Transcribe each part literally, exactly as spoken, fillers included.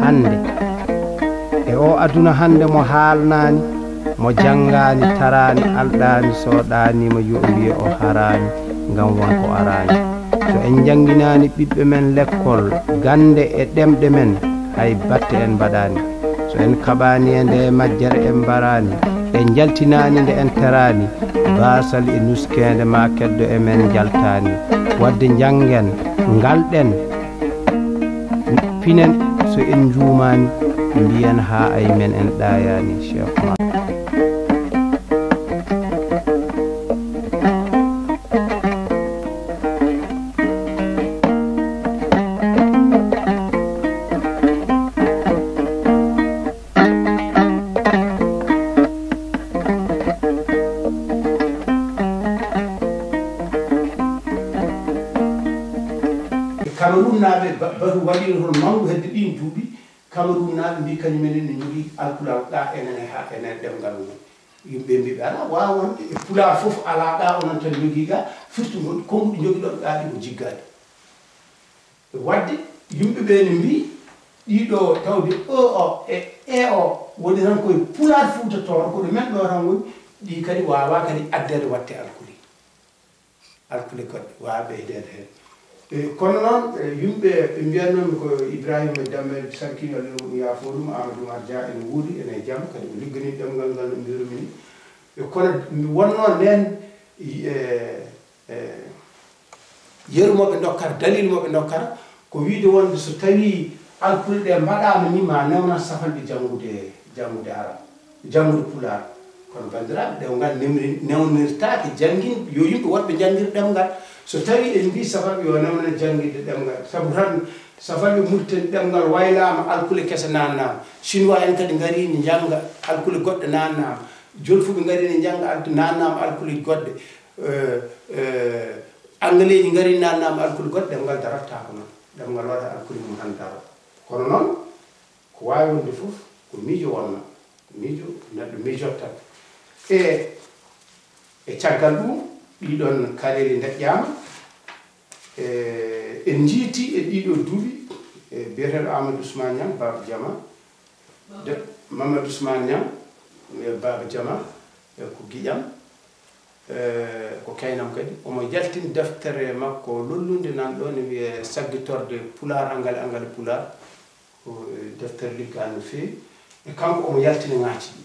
Hannde, e oo aduna hannde mo haalnaani, mo janngaani, taraani, alɗaani, soɗaaniima, yo o wiye o haraani, ngam won ko araani. So en njannginaani ɓiɓɓe men lekkol, gannde e ɗemɗe men, hay batte en mbaɗaani. So en kaɓaani e ndee majjere en mbaraani, en njaltinaani nde en teraani, baasal e nuskeende maa keddo e men njaltaani. Waɗde njanngen, ngalɗen, pinen, so en njuumaani, mbiyen haa ay men en ɗaayaani, Cheikh Oumar. Cameroun naaɓe ba-, batu waɗiino toon mawngu hedde ɗiin duuɓi. Cameroun naaɓe mbii kañum en ne njogii alpulaar ɗa enen e haa enen ɗemngal mum. Yimɓe mbii ɓe alaa waawa wonde e pulaar fof alaa ɗa onon tan njogii ɗa, firti ngon konnguɗi njogiɗon ɗa ɗi ko jiggaade. Waɗde yimɓe ɓe ne mbii ɗiɗo tawde o o e e o woni tan koye pulaar Fuuta Tooro, ko ɗo men ɗo tan woni, ɗi kadi waawaa kadi addeede waɗde alkuli. Alkule goɗɗe waawa ɓeydeede heen. E, kono noon, e, yimɓe ɓe mbiyatnoomi ko Ibrahima Dammel Sarki, Allah woni yaafoo ɗum, Amadou Oumar Dia ene wuuri, ene e jam, kadi o ligganii ɗemngal ngal no mbiyru-mi ni. E, kono mi wonnoo ndeen, e, e, yeru mo ɓe ndokkata, dalil mo ɓe ndokkata, ko wiyde wonde so tawii alkule ɗe mbaɗaama ni ma newnan safalɓe janngude, janngude arab. Janngude pulaar. Kono banndiraaɓe, ɗemngal newni-, newnirtaake janngin, yo yimɓe woɗɓe njanngir ɗemngal. So tawii en mbii safalɓe yo newnan jannginde ɗemngal, sabu tan safalɓe Muritani ɗemngal waylaama, alkule kese naannaama. Chinois en kadi ngarii ne njannga, alkule goɗɗe naannaama. Jolfuɓe ngarii ne njannga, alku-, naannaama alkule goɗɗe. Eh, eh, Angaleeji ngarii naannaama alkule goɗɗe, ɗemngal darataako noon. Ɗemngal waɗa alkule mum tan daro. Kono noon, ko waawi wonde fof, ko miijo wonna, ko miijo neɗɗo miijotoo tan. E, e caggal ɗum, ɗiɗon kareeli ndeƴƴaama. E, en njiiti e ɗiɗo duuɓi, e, biyeteeɗo Amadou Ousmane Niang, Baba Jama, de, Mamadou Ousmane Niang, e, Baba Jama, e, ko giƴam, e, ko kaynam kadi. Omo yaltini deftere makko lollunde nan ɗo, ne wiyee Saggitorde Pulaar, Angale, Angale Pulaar. Ko, e, deftere liggaande no feewi. E kanko omo yaltina ŋaaci ɗi.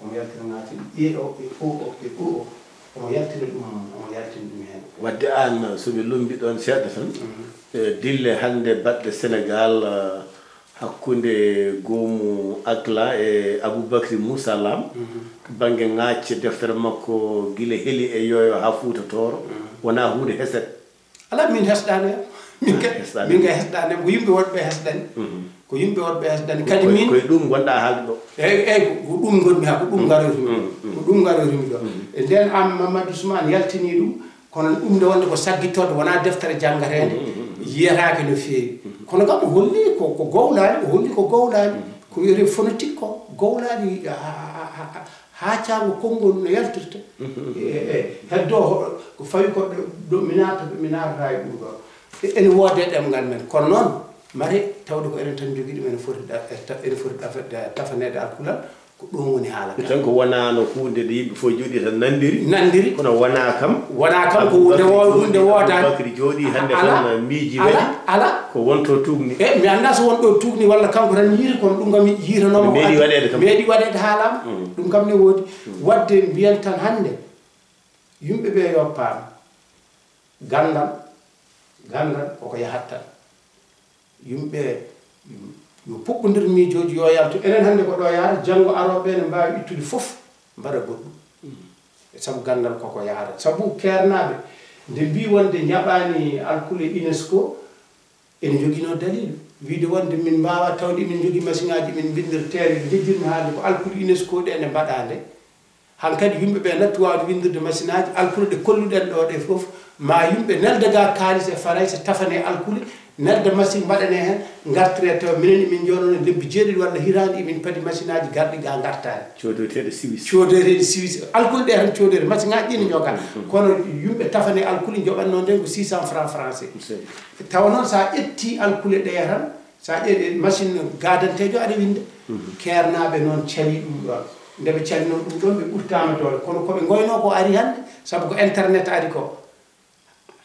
Omo yaltina ŋaaci ɗi. E o, e o, o, e o, o. Omo yaltina ɗum, omo yaltina ɗum heen. Wadde aan, so mi lommbi ɗoon seeɗa tan, mhm, e, dille hannde baɗɗe Senegaal, e, hakkunde goomu Akla e Aboubacry Moussa Lam, mhm, to bannge ŋaacce deftere makko gila Heli e Yooyo haa Fuuta Tooro, mhm, wonaa huunde hesere. Alaa, min hesɗaani e am. Min kay, hesɗaani, min kay hesɗaani e am. Ko yimɓe woɗɓe hesɗani. Mhm. Ko yimɓe woɗɓe hesɗani. Kadi ko, min ko e ɗum ngonɗaa haalde ɗo? Eey, eey, ko, ko ɗum ngonmi haa, ko ɗum, mm, ngaroytumi ɗo. Mm, mm. Ko ɗum ngaroytumi ɗo. Mm. E ndeen am Mamadou Ousmane yaltinii ɗum, kono ɗum nde wonde ko saggitorde, wonaa deftere janngateende, mm, mm, mm, mm, yiyetaake no feewi. Mm. Kono kam o holli ko, ko gowlaani, o holli ko gowlaani. Mm. Ko wiyetee phonétique ko gowlaani, ha, ha, ha, ha, Haa caango konngol no yaltirta. Mhm. E, e, e, heddoo ho-, ko fawi ko ɗo, ɗo mi naata, ɗo mi naatata e ɗum ɗo. E, ene woodee ɗemngal men. Kono noon, mate tawde ko enen tan njogii ɗum, ene foti ɗa-, e, ta-, ene foti ɗafe-, ɗa-, tafaneede alkulal, ko ɗum woni haala ka. Tan ko wonaano huunde nde yimɓe fof njooɗii tan nanndiri. Nanndiri. Kono wonaa kam. Wonaa kam, ko huunde wo-, huunde woodaani. Aboubacry jooɗii hannde tan miiji waɗi. Alaa, alaa. Ko won to tuugni. E, mi anndaa so won ɗo tuugni walla kanko tan yiiti, kono ɗum kam yiitanoo mo. Meeɗii waɗeede kam. Meeɗii waɗeede haalaama. Mm. Ɗum kam ne woodi. Mm. Waɗde mbiyen tan hannde, yimɓe ɓe yoppaama. Ganndal, ganndal koko yahat tan. Yimɓe yo puɓɓondir miijooji, yo yaltu. Enen hannde ko ɗo yahata, janngo arooɓe ne mbaawi ittude fof, mbaɗa goɗɗum. Mm. Sabu ganndal koko yahata. Sabu keernaaɓe, nde mbii wonde njaɓaani alkule UNESCO, ene njoginoo daliil, wiyde wonde min mbaawaa tawde emin njogii masiŋaaji, emin mbinndir teere, njejjirmi haalde ko alkule UNESCO ɗe ene mbaɗaa nde. Hankadi yimɓe ɓe nattu waawde winndirde masiŋaaji, alkule ɗe kolluɗen ɗo ɗe fof, ma yimɓe nelda ga kaalis e Farayse, tafane alkule, nelda masiŋ mbaɗane heen, ngartire tawa minen emin njooɗono lebbi jeeɗiɗi walla hitaande emin padi masiŋaaji garɗi ga ngartaani. Codoyteeɗo Suisse. Codoyteeɗo Suisse. Alkule ɗe tan codoyte, masiŋaaji ɗi ne njoga. Mm, mm. Kono yimɓe tafane alkule njoɓatnoo nden ko six cents francs français. Tawa noon so a ƴettii alkule ɗe tan, So a ƴeewi machine gaadanteejo aɗa winnda. Keernaaɓe noon cali ɗum ɗoon. Nde ɓe cali noon ɗum ɗoon, ɓe ɓurtaama doole. Kono ko ɓe ngoynoo ko ari hannde, sabu ko internet ari ko.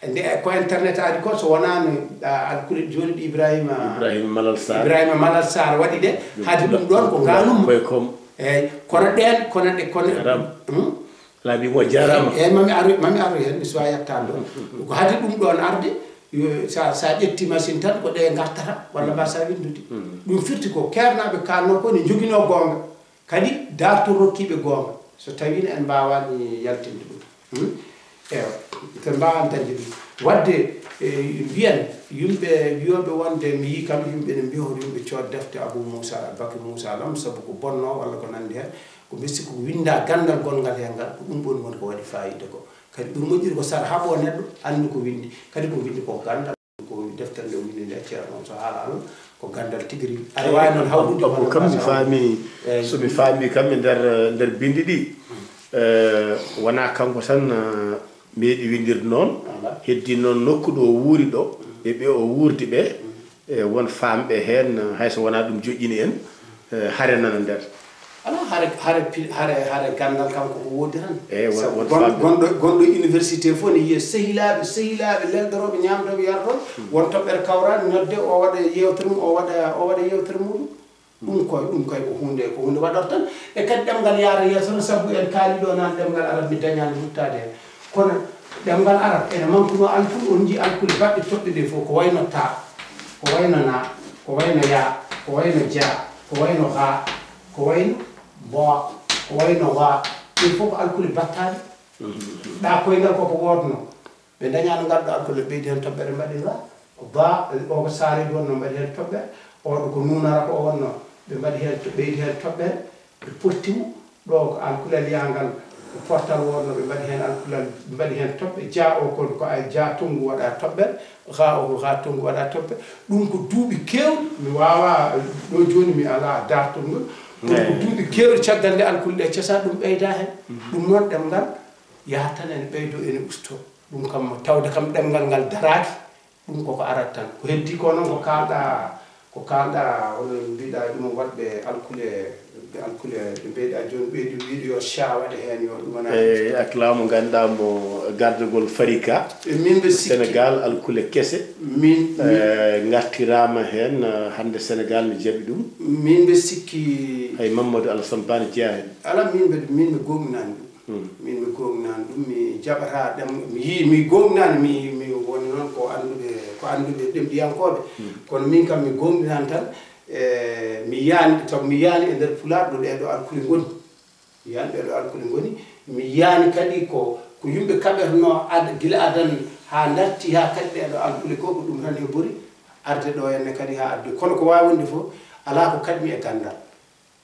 Nde ko internet ari ko, so wonaa no, a, alkule jooni ɗi Ibrahima, Ibrahima Malal Sarr. Ibrahima Malal Sarr waɗi ɗe, haade ɗum ɗoon ko ngaanum. Koye kom. Eeyi, kono ɗeen, kono ɗe, kono. Jaaraama. Hmm? Laabi mo jaaraama. Eeyi, mami aru, mami aru heen, mi suwaa yettaade ɗoon. Ko haade ɗum ɗoon arde, yo, sa, sa ƴetti machine tan, ko ɗe ngartata, walla mbaasa winndude. Hmm. Ɗum firti ko keernaaɓe kaalnoo ko ne njoginoo goonga. Kadi, daarto rokkiiɓe goonga, so tawii en mbaawaani yaltinde ɗum. Hmm? Ewa, so en mbaawaani dañde ɗum. Waɗde, e, mbiyen, yimɓe wiyooɓe wonde, mi yii kam yimɓe ne mbiya hoto yimɓe cood defte Abou Moussa, Bakr Moussa Lam, sabu ko bonnoo walla ko nanndi heen, ko mbesi ko winnda ganndal gonngal heen ngal, ko ɗum ɗoon woni ko waɗi faayiida ko. Kadi, ɓuri moƴƴude ko so aɗa haɓoo neɗɗo, anndu ko winndi. Kadi, ko winndi ko ganndal. Ko deftere nde o winndi nde, Ceerno, so haala Allah, ko ganndal tigi rigi. Aɗa waawi noon hawrude Abou, kam mi faami, eeyi, so mi faami kam e nder, nder binndi ɗi, eh, wonaa kanko tan, eh, meeɗi winndirde noon. Alaa. Heddii noon nokku ɗo o wuuri ɗo, e ɓe o wuurdi ɓe, e won faamɓe heen, hay so wonaa ɗum joƴƴini en, eh, hare nana nder. Alaa, hare, hare pi-, hare, hare ganndal kam koko woodi tan. Eeyi, won, sabu won gon-, faamɓe. Gonɗo, gonɗo université fof ne yiya sehilaaɓe, sehilaaɓe lelɗorooɓe, ñaamdooɓe, yarotooɓe, won toɓɓere kawraaɓe, nodde, o waɗa yeewtere mum, o waɗa, o waɗa yeewtere muɗum. Ɗum koye, ɗum koye ko huunde, ko huunde waɗata tan. E kadi ɗemngal yaata yeeso tan, sabu en kaali ɗo naan ɗemngal arab mi dañaani ruttaade heen. Kono ɗemngal arab ene mankunoo alkule, on njii alkule baɗɗe toɓɓe ɗe fof, ko wayno taa, ko wayno naa, ko wayno yaa, ko wayno jaa, ko wayno gaa, ko wayno boo, ko wayno waa. Ɗum fof ko alkule battaaɗe. Ɗa koyngal koko woodnoo. Ɓe dañaano ngal ɗo alkule, ɓeydi heen toɓɓere, mbaɗi ra. Ko ba, o ko Saare wonno, mbaɗi heen toɓɓere. Oo ɗo ko Nuunara ko o wonno, ɓe mbaɗi heen to-, ɓeydi heen toɓɓere. Ɓe potti mo. Ɗo ko alkulal yaangal, ko portal wonno, ɓe mbaɗi heen alkulal, ɓe mbaɗi heen toɓɓe. Jaa o kon ko ay jaa tonngu waɗa toɓɓere. Gaa o ko gaa tonngu waɗa toɓɓere. Ɗum ko duuɓi keewɗi, mi waawaa, ɗo jooni mi alaa daartol ngol. Ɗum ko duuɓi keewɗi caggal nde alkule ɗe cesa, ɗum ɓeyda heen. Ɗum noon ɗemngal yahat tan ene ɓeydo, ene usto. Ɗum kam tawde kam ɗemngal ngal daraaki, ɗum koko arat tan. Ko heddi ko noon ko kaalɗa, ko kaalɗa, hono mbiɗa ɗum waɗɓe alkule, ɓe alkule ɓe mbiyɗa jooni ɓeydi wiide yo cha waɗe heen, yo ɗum wona. Eyi, ak laamu ngannduɗaa mo gardagol Farika. E min mbe sikki. Sénégal alkule kese. Min, min. Eh, ngartiraama heen, eh, hannde Sénégal ne jaɓi ɗum. Min mbe sikki. Hay Mamadou Alassane Ba ne jeyaa heen. Alaa, min mbe, min mi goongɗinaani ɗum. Hmm. Min mi goongɗinaani ɗum, mi jaɓataa ɗem, mi yii, mi goongɗinaani, mi, mi woni noon ko annduɓe, ko annduɓe ɗemɗiyankooɓe. Hmm. Kono min kam mi goongɗinaani tan, e, mi yiyaani, taw mi yiyaani e nder Pulaar ɗo ɗee ɗo alkule ngoni. Mi yiyaani ɗee ɗo alkule ngoni. Mi yiyaani kadi ko, ko yimɓe kaɓetnoo ad-, gila adan haa ndarti haa kadi ɗee ɗo alkule ko, ko ɗum tan heɓori arde ɗo henne kadi haa addu. Kono ko waawi wonde fof, alaa ko kaɗmi e ganndal.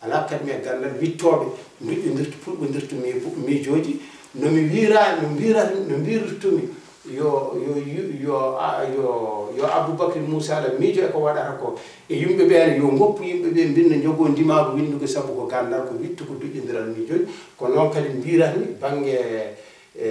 Alaa kaɗmi e ganndal wittooɓe nduƴƴondirta, puɗɓondirta mi-, miijooji. No mi wiira, no mbiira, no mbiirtumi, yo, yo, yo, yo, a, yo, yo Aboubacry Moussa Alla miijo e ko waɗata ko. E yimɓe ɓe ne, yo ngoppu yimɓe ɓe, mbinna njogoo ndimaagu winndugo, sabu ko ganndal, ko wittu, ko duƴƴondiral miijooji. Ko noon kadi mbiiratmi bannge, e,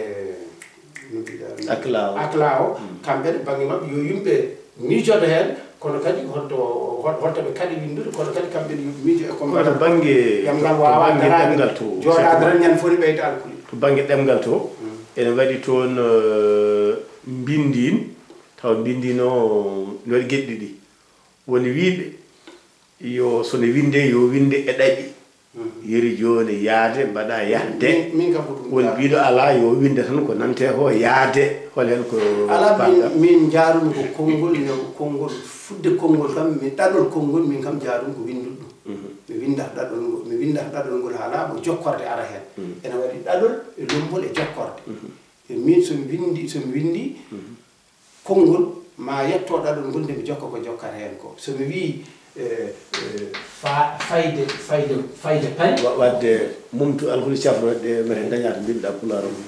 no mbiɗa, Akla o. Akla o, mm, kamɓe ne bannge maɓɓe, yo yimɓe miijoto heen, kono kadi holto, hol-, holto ɓe kaɗi winndude, kono kadi kamɓe ne yo ɓe miijo e kono combattant. Bannge, yam ngal to waawaa bannge daraade, ɗemngal to, jooɗaade tan ñande fof ne ɓeyda alkule. To bannge ɗemngal to, mm, ene waɗi toon, eh, mbinndiin, tawa mbinndiin o ne waɗi geɗe ɗiɗi. Woni wiyɓe, yo, so ne winndee, yo winnde e ɗaɓi. Mhm. Yeri jooni yaade, mbaɗa yahde. Min, min kam ko ɗum. Woni jaaraama. Mbiɗo alaa, yo winnde tan ko nantee ko yaade. Hol heen ko alaa, min, min njaarumi ko konngol, mi, konngol, fudde konngol kam, mi ɗaɗol konngol, min kam njaarumi ko winndude ɗum. Mhm. Mi winndat ɗaɗol ngol, mi winndat ɗaɗol ngol haa laaɓa, jokkorde ara heen. Mhm. Ene waɗi ɗaɗol e lummbol e jokkorde. Mhm. E min so mi winndi, so mi winndi, mhm, konngol, ma yetto ɗaɗol ngol nde mi jokka ko jokkata heen ko. So mi wii, eh, eh, fa-, fayde, fayde, fayde pari. Wa-, waɗde mumtu alkule cafroɗe ɗe mete dañata mbinɗa Pulaar mum.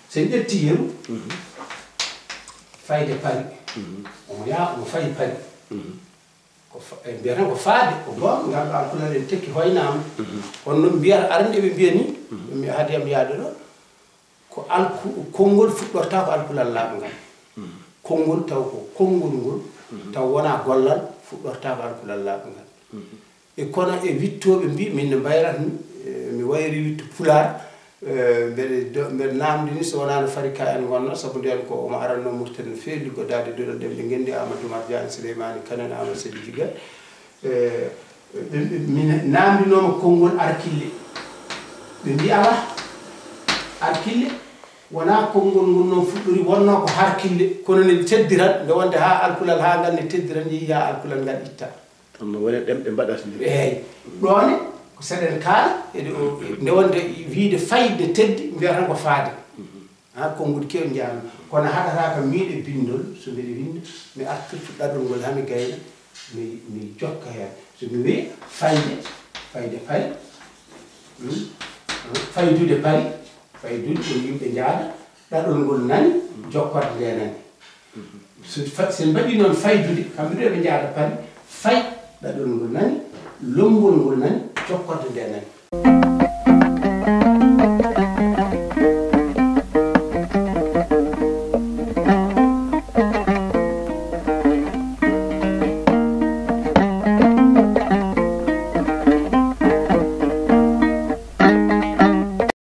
So en ƴetti yeru, mhm, fayde pari. Mhm. Omo yaa, omo fayi pari. Mhm. Ko fa-, en mbiyata ko faade, ko goonga, ngal ɗo alkule en tekki hoynaama. Mhm. Kono noon mbiyata arande ɓe mbiya ni, mhm, mi haadi am yaade ɗo, ko Alku, konngol fuɗɗortaako alkulal laaɓngal. Konngol taw ko konngol ngol, taw wonaa gollal, fuɗɗortaako alkulal laaɓngal. E kono e wittooɓe mbi, min no mbayrat ni, eh, mi wayri witto pulaar, eh, mbeɗe do-, mbeɗe naamndi ni so wonaa no fari ka en ngonno, sabu ndeen ko omo arannoo Mauritanie no feewi liggodaade duɗal ɗemɗe ngenndi, Amadou Oumar Diagne, Souleymane Kane en, Amadou Seydi Jiga. Eh, ɓe, ɓe, min naamndinooma konngol arkille. Ɓe mbi, "Alaa, arkille wonaa konngol ngol noon fuɗɗori, wonnoo ko harkille, kono ne teddiran, nde wonde haa alkulal haa ngal ne teddiran, yehi haa alkulal ngal itta." Ɗum no woni ɗemɗe mbaɗata ni. Eey, ɗoone ko seɗen kaala, eɗe o, nde wonde wiyde fayde teddi, mbiyatan ko faade. Haa konngol kew njaami. Kono haɗataa kam miɗe binndol, so mbiɗe winnda, mi artirta ɗaɗol ngol haa mi gayna, mi, mi jokka heen. So mi wiyi fayde, fayde pari, hmm, faydude pari, faydude, woni yimɓe njaada, ɗaɗol ngol nani, jokkorde nde nani. So fa-, so en mbaɗii noon faydude, kamɓe ɗo eɓe njaada pari, fay, ɗaɗol ngol nani, lommbol ngol nani, jokkorde nde nani.